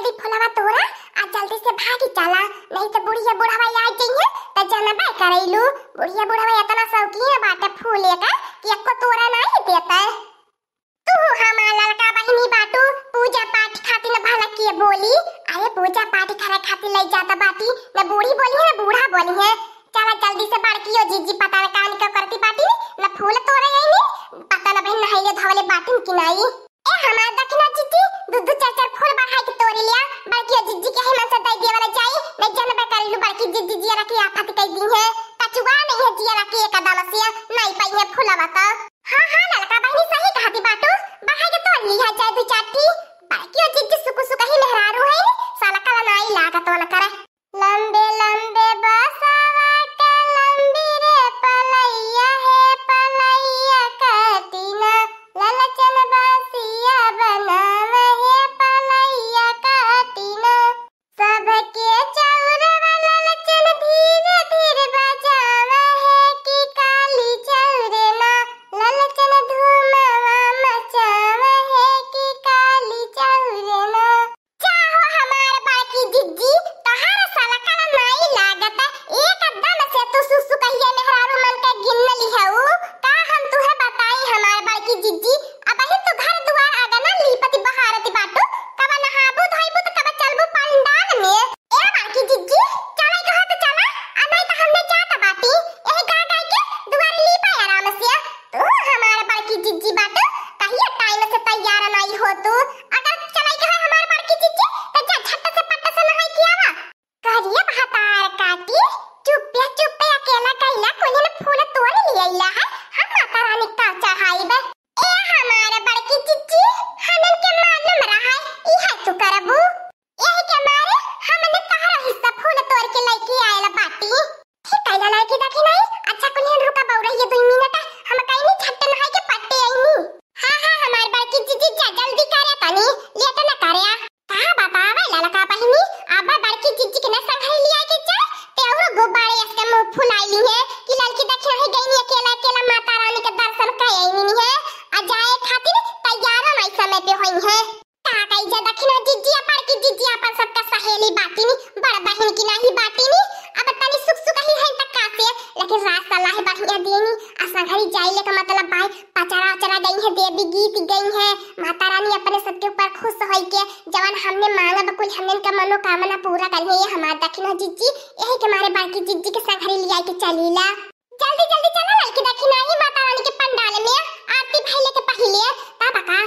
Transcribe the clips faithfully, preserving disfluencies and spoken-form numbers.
ई फुलवा तोरा, आ जल्दी से भागी चला, नहीं तो बुढ़िया बुढ़वा आ जइहे, त जनबे करैलू। बुढ़िया बुढ़वा इतना शौकीन बाटे फूले का कि एको तोरा नहीं देता। तू हमार ललका बहिनी बाटू, पूजा पाठ खातिर न भला के बोली। अरे पूजा पाठ करे खातिर ले जाता बाटी, न बूढ़ी बोली है, न बूढ़ा बोली है। चला जल्दी से बड़की ओ जीजी पता न कान का करती बाटी, न फूल तोरे आई नी, पता न बहिन नहाइले धोले बाटिन कि नाई। ए हमार दखिना जीजी, दू दू चार चार फूल बढ़ाई के तोरी लिया, बड़की ओ जीजी के हिमन से दई देवला जाई, नहीं जनबे करैलू बड़की जीजी जिया रखी आफत कई दी है, कचुआ नहीं है जिया रखी एक कदम से, नहीं पाई है फूलवा तो। हाँ, हाँ, ललका बहिनी सही कहती बाटू, बढ़ाई के तोड़ ली है चाहे दू चार ठी। बड़की ओ जीजी सुकु सुकही मेहरारू है, साला काला नाई लागत वन करे। लंबे लंबे बसवा के लंबी रे पलैया, हे पलैया काटिना, ललचन बसिया बनाव, हे पलैया काटिना। सबके चौरवा ललचन धीरे धीरे बजावा है कि काली चौरे ना ललचन धूमवा मचावा है कि काली चौरे ना। चाहो हमार बड़की जिज्जी, तोहार सलकल नाई लागत, एकदम से तू सुसु कहिए मेहरारू मन के गिन लिहऊ। का हम तुहे बताई हमार बड़की जिज्जी, अबही तू घर दुआर आंगन लीपति बहारति बाटू, कब नहाबू धोइबू त कब चलबू पंडाल में। ए बड़की जिज्जी, चलै कहो त चला, आ नाहीं त हमने जात बाटी, एही गा गाय के दुआर लीपा आराम से। तू हमार बड़की जिज्जी बाटू, कहिए टाइम से तैयार नाई हो तू। अगर चलै कहो हमार बड़की जिज्जी, त जा झट से पट से नहाई के आवा। करिए भतार काटी, चुप्पे चुप्पे अकेला गइला, कुलिन फूल तोड़ लियैला है, हम माता रानी का चढ़ाइब। ए हमार बड़की जिज्जी, हमन के मालूम रहा, इहे तू करबू। यही के मारे हमने तहरा हिस्सा फूल तोड़ के लइके आयल बाटी। ठीक कैला लड़की देखी नहीं, अच्छा कुलिन रुका बउरैया दुई मिनट, हम कहीं झट नहाई के पट्टे आईनी। हाँ, हाँ, हमार बड़की जिज्जी जा जल्दी करे तनी, लेट न करे। का बतावे ललका बहिनी, अब बड़की जिज्जी के न संघरी लिया के चल, ते औरो गुब्बारे इसके मुंह फुलाई ली है कि ललकी देखी नहीं गई नहीं अकेला अकेला माता रानी के दर्शन कर आईनी है, आ जाए खातिर तैयार नहीं समय पे होई है। का कही जा दखिना जिज्जी आ बड़की जिज्जी अपन सबका सहेली बाटिनी, बड़ बहिन की नाही बाटिनी। अब तनी सुख सुख ही है त का से, लेकिन रात सलाह बढ़िया देनी, आ संघरी जाइले का मतलब भाई पचरा उचरा गई है, देवी गीत गई है, माता रानी अपने सबके ऊपर खुश होई के जवन हमने मांगब कुल हमने का मनोकामना पूरा करी है। ये हमार दखिना जिज्जी, यही के मारे बड़की जिज्जी के संघरी लिया के चलीला। जल्दी जल्दी चला ललकी दखिना ही माता रानी के पंडाल में आरती भइले के पहिले, तब का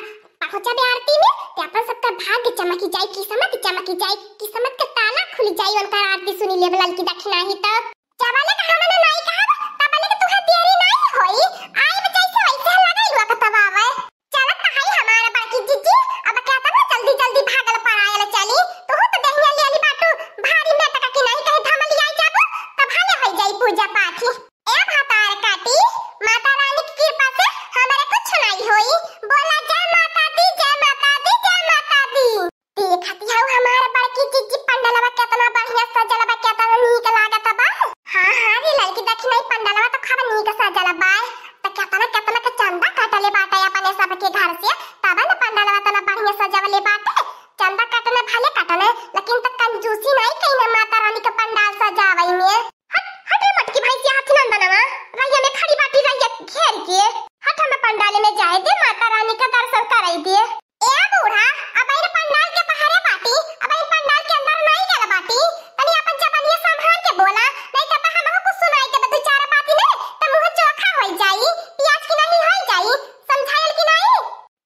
पहुँचबे आरती में ते अपन सबका भाग्य चमकी जाई, किस्मत चमकी जाई, किस्मत के ताला खुल जाई उनका आरती सुनी लेब ललकी दखिना ही। तब जबले का हमने नाई कहब तबले के तुहे देरी नाई होई, आइब जैसे वैसे लगाई हुआ कतवा आवे। चलत त हई हमार बड़की जिज्जी, अब केतना जल्दी जल्दी भागल परायल चली। तू तो देहिया लेली बाटू भारी में तक की नहीं कहीं धमली आई जाबू, तब हाले होई जाई पूजा पाठ। ए भतार काटी, माता रानी की कृपा से हमारे कुछ नहीं होई। बोला जय माता दी, जय माता दी, जय माता दी। देखत हऊ हमार बड़की जिज्जी पंडलवा केतना बढ़िया सजल बा, केतना नीक लागत बा। हाँ, हाँ रे ललकी दखिना ही पंडलवा तो खूब नीक सजल बा। त केतना केतना के चंदा काटले बाटे अपने सबके घर से, तब न पंडलवा तना बढ़िया सजवले बाटे। चंदा काटने भले काटने, लेकिन त कंजूसी नहीं कइने माता रानी के पंडाल सजावई में। हट, हट रे मोटकी भैंसिया हथिनंदनवा, रहिया में खड़ी बाटी रहिया घेर के। हट हमें पंडाल में जाए दे, माता रानी का दर्शन कराई दे। ए बूढ़ा, अब इन पंडाल के बाहरे बाटी, अब इन पंडाल के अंदर नहीं गल बाटी। तनी अपन जबानिया संभाल के बोला, नहीं तो हमहू कुछ सुनाई देबे दू चार बाती नहीं, त मुंह चोखा होई जाई, पियाज की नहीं होई जाई, समझायल की नहीं?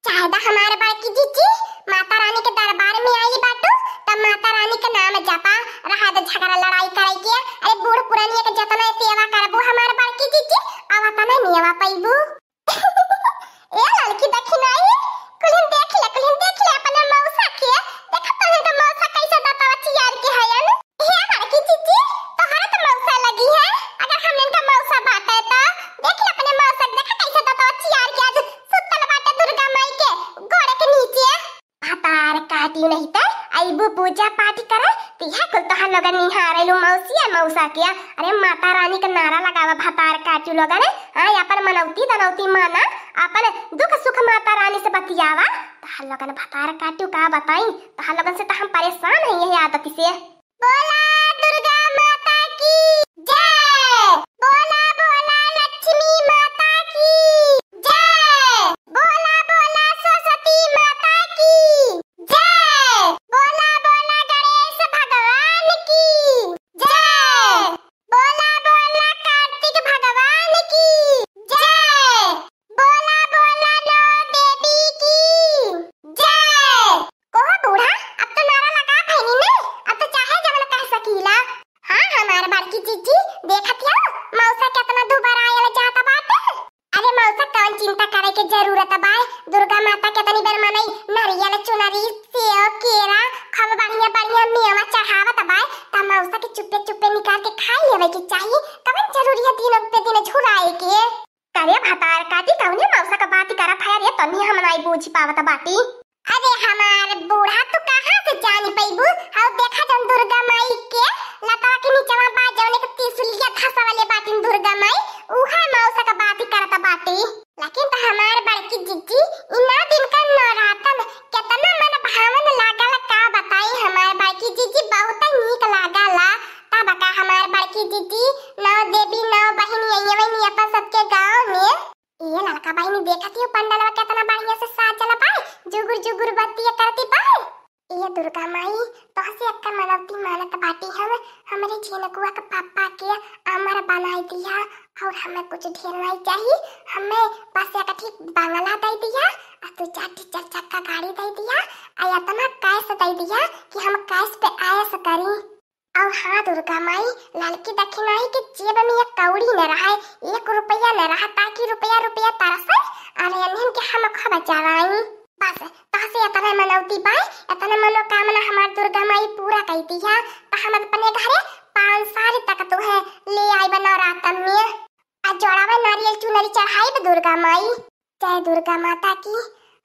चाहे दा हमार बड़की जिज्जी, माता रानी के दरबार में आई बाटू, तब माता रानी के नाम जपा, रहा दे झगड़ा लड़ाई करे के। अरे बूढ़ पुरानिया के जतना सेवा करबू हमार बड़की जिज्जी, अब अपने मेवा पैबू। ए ललकी दखिना ही, कुलिन देख ले, कुलिन देख ले अपने मौसा के, देखा तो है तो मौसा कैसे दतवा चियार के हयन। हे बड़की जिज्जी, तोहरा तो मौसा लगी है, अगर हम इनका मौसा बाटे तो देख ले अपने मौसा के, देखा कैसे दतवा चियार के आज सुतल बाटे दुर्गा माई के गोड़ के नीचे। भतार काटी नहीं ते अइबू पूजा पाठ करे, तिहा कुल तोहार लोगन निहारेलू मौसिया मौसा के। अरे माता रानी का नारा लगावा भतार काटू लोगन, हाँ, अपन मनौती दनौती माना, अपन दुख सुख माता रानी से बतियावा। तहार लोगन भतार काटियो का बताई, तहार लोगन से त हम परेशान हई यही आदत से। बोला दुर्गा माता की जय, बोला बोला लक्ष्मी माता की जय, बोला बोला सरस्वती माता की जय, बोला बोला गणेश भगवान की जय, बोला बोला कार्तिक भगवान की जय, बोला बोला नौ देवी की जय। कोहो बूढ़ा, अब तो नारा लगा भइनी ने, अब तो चाहे जवन कह सकीला। हाँ, हमार बड़की जीजी, देखत हो, मौसा केतना दुबरायल जात बाटे। अरे मौसा, कौन चिंता करे के जरूरत बाय? दुर्गा माता केतनी बेर मनई नरियल, चुनरी, सेव, केरा, खूब बढ़िया बढ़िया मेवा चढ़ावत बाय, त मौसा के चुप्पे चुप्पे निकाल के खाई लेवे के चाही। कवन जरूरी है दिन पे दिन झुराए के? करे भतार काटी, कौने मौसा का बात करत है रे? तनी हम नाई बूझ पावत बाटी। अरे हमार बूढ़ा, तू कहाँ से जानी पैबू? हौ देखा जौन दुर्गा माई के लतवा के नीचवा बा, जौन एक त्रिशूलिया धसावले बाटिन दुर्गा माई, उहे मौसा का बात करत बाटी। लेकिन त हमार बड़की जीजी, इना दिन का नवरातन केतना मन भावन लागल, का बताई हमार बड़की जीजी, बहुत नीक लागल। तब का हमार बड़की जीजी, नौ देवी नौ बहिन यही अपन सबके गाँव में। ए ललका बहिनी, देखत हियो पंडलवा केतना बढ़िया से साजल बा, जुगुर जुगुर बत्ती करती बा। ए दुर्गा माई, तोहसे एक मनौती मानत बाटी हम, हमरे झिनकुआ के पापा के अमर बनाई दिया और हमें कुछ ढेर नहीं चाहिए, हमें बस एक ठीक बंगला दे दिया और दो चार ठी चार चक्का गाड़ी दे दिया और इतना कैश दे दिया कि हम कैश पे आयस करी। और हाँ दुर्गा माई, ललकी दखिनाई के जेब में एक कौड़ी न रहे, एक रुपया न रहा, ताकि रुपया रुपया तरसे, अरे इन्हन के हम खूब जराई। बस तोहसे इतना मनौती बाय, इतना मनोकामना हमार दुर्गा माई पूरा कई दिया, त हम अपने घरे पाँच साल तक तुहे ले आइब नवरातन में। आ जोड़ावा नारियल चुनरी चढ़ाइब दुर्गा माई। जय दुर्गा माता की,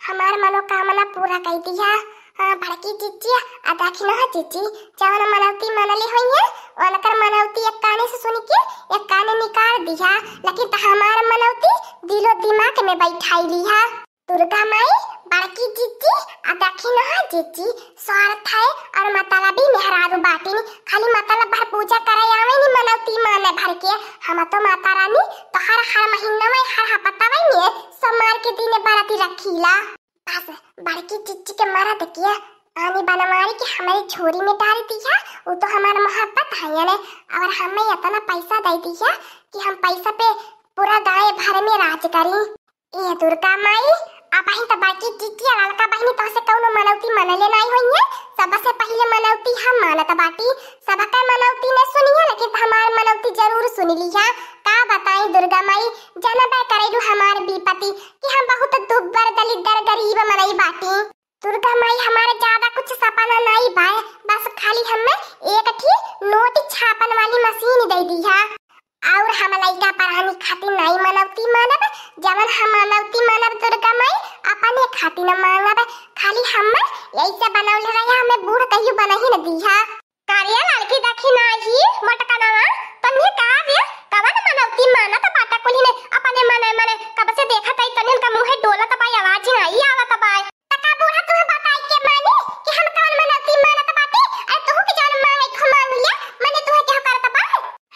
हमार मनोकामना पूरा कई दिया। हाँ, बड़की जीजी, आ दखिनहा जीजी, जवन मनौती मनले होइहे, उनकर मनौती एक काने से सुन के एक काने निकाल दिया, लेकिन त हमार मनौती दिलो दिमाग में बैठाई लिया। दुर्गा माई, बड़की जीजी, आ दखिनहा जीजी, स्वार्थ है और मतलबी मेहरारू बाटिन, खाली मतलब भर पूजा करे आवे नी मनौती माने भर के। हम तो माता रानी तोहर हर महीना में हर हफ्ता में ये सोमवार के दिन बरती रखीला। बस बड़की जीजी के मरद के आनी बनवारी के हमारी झोरी में डाल दिया, वो तो हमार मोहब्बत है ने, और हमें इतना पैसा दे दिया कि हम पैसा पे पूरा गाँव भर में राज करी। ए दुर्गा माई, अबहिं त बड़की जीजी आ ललका बहिनी तोहसे कौनो मनौती मनले नाई होइहे। सबसे पहिले मनौती हम मानत बाटी, सबका मनौती न सुनिहे, लेकिन हमार मनौती जरूर सुन लिहा। का बताई दुर्गा माई, जनबे करेलू हमार विपत्ति कि हम बहुत दुब्बर दलिद्दर गरीब मनई बाटी। दुर्गा माई, हमारे ज्यादा कुछ सपना नाई बाय, बस खाली हमें एक ठी नोट छापन वाली मशीन दे दिहा। और हम लइका परानी खातिर नाई मनौती मानब, जवन हम मनौती मानब दुर्गा माई, अपने खातिर न मांगब। खाली हम यही से बनौले रहिया, हमें बूढ़ कहियो बनही न दिहा। कारिया ललकी दखिनाही, मोटकनवा, तन्हे का रे, कवन मनौती मानत बाटा कुल्ही ने, अपने मने मने कब से देखत आई, तन्हन का मुँहे डोलत बा, आवाज नाई आवत बा। तका बूढ़ा तुहे बताई के मानी कि हम कवन मनौती मानत बाटी? अरे तुहू के जवन मांगे खो मांग लिया, मने तुहे केहू करत बा?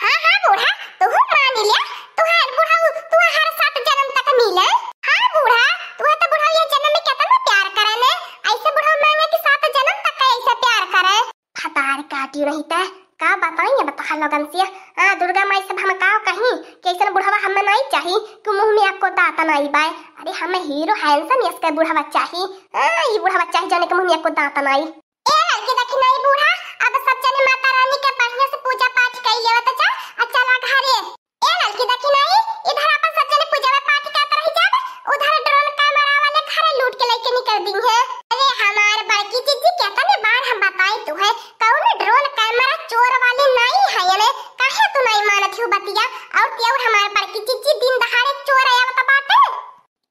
हाँ, हाँ बूढ़ा, तुहू मान लिया, तुहे बुढ़ऊ, तुहे हर सात जन्म तक मिले। हाँ बूढ़ा, तुहे तो बुढ़ऊ ये जन्म में केतना प्यार करे ने, ऐसे बुढ़ऊ मांगे कि सात जन्म तक का ऐसे प्यार करे। भतार काटी रही त का बताई अब तोहार लोगन से। हाँ, दुर्गा माई से हम का कहीं कि ऐसन बुढ़वा हमें नाई चाही कि मुँह में आपको दांत नाई बाय। अरे हमें हीरो हैंडसम यस के बुढ़वा चाही। हाँ, ई बुढ़वा चाही जौने के मुँह में आपको दांत नाई। ए ललकी दखिनाही बूढ़ा, अब सब जने माता रानी के बढ़िया से पूजा पाठ कई लेवत जा, आ चला घरे। ए ललकी दखिनाही, इधर अपन सब जने पूजा पाठ करत रही जाब, उधर ड्रोन कैमरा वाले घरे लूट के लेके निकल दी है। अरे हमार बड़की जीजी, केतने बार हम बताई तुहे, कौन ड्रोन कैमरा चोर वाले नाई है ने, काहे तू नाई मानत हो बतिया? और ते और हमार बड़की जीजी दिन दहाड़े चोर आवत बाटे।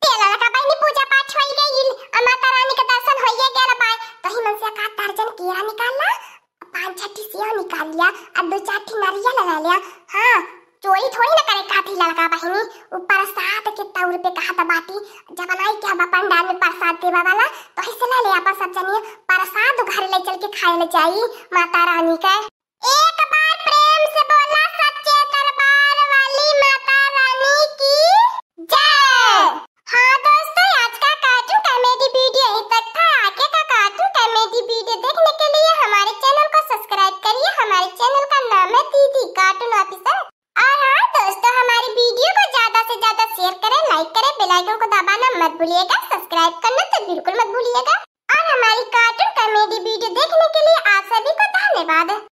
ए ललका बहिनी, पूजा पाठ होई गइल, आ माता रानी के दर्शन होइए गइल बाय। तही मन से का दर्जन केरा निकाल ला, पाँच छठी सेव निकाल लिया, आ दो चार ठी नरियल ला लिया। हाँ, चोरी थोड़ी ना करे खाती लड़का बहिनी, उ प्रसाद के तौर पे कहत बाटी। जब नाई के बा पंडाल में प्रसाद देवा वाला, तो हिसला ले आपा सब जनिए प्रसाद घर ले चल के खाए ले जाई माता रानी के। एक बार प्रेम से बोला सच्चे दरबार वाली माता रानी की जय। हाँ दोस्तों, आज का cartoon comedy video यहीं तक था। आगे का cartoon comedy video देखने के लिए हमारे channel को subscribe करिए। हमारे channel का नाम है दीदी Cartoon Officer। और हाँ दोस्तों, हमारी video को ज्यादा से ज्यादा share करें, like करें, bell icon को दबाना मत भूलिएगा, subscribe करना तो बिल्कुल मत भूलिएगा। और हमारी cartoon comedy video देखने के लिए आप सभी को धन्यवाद।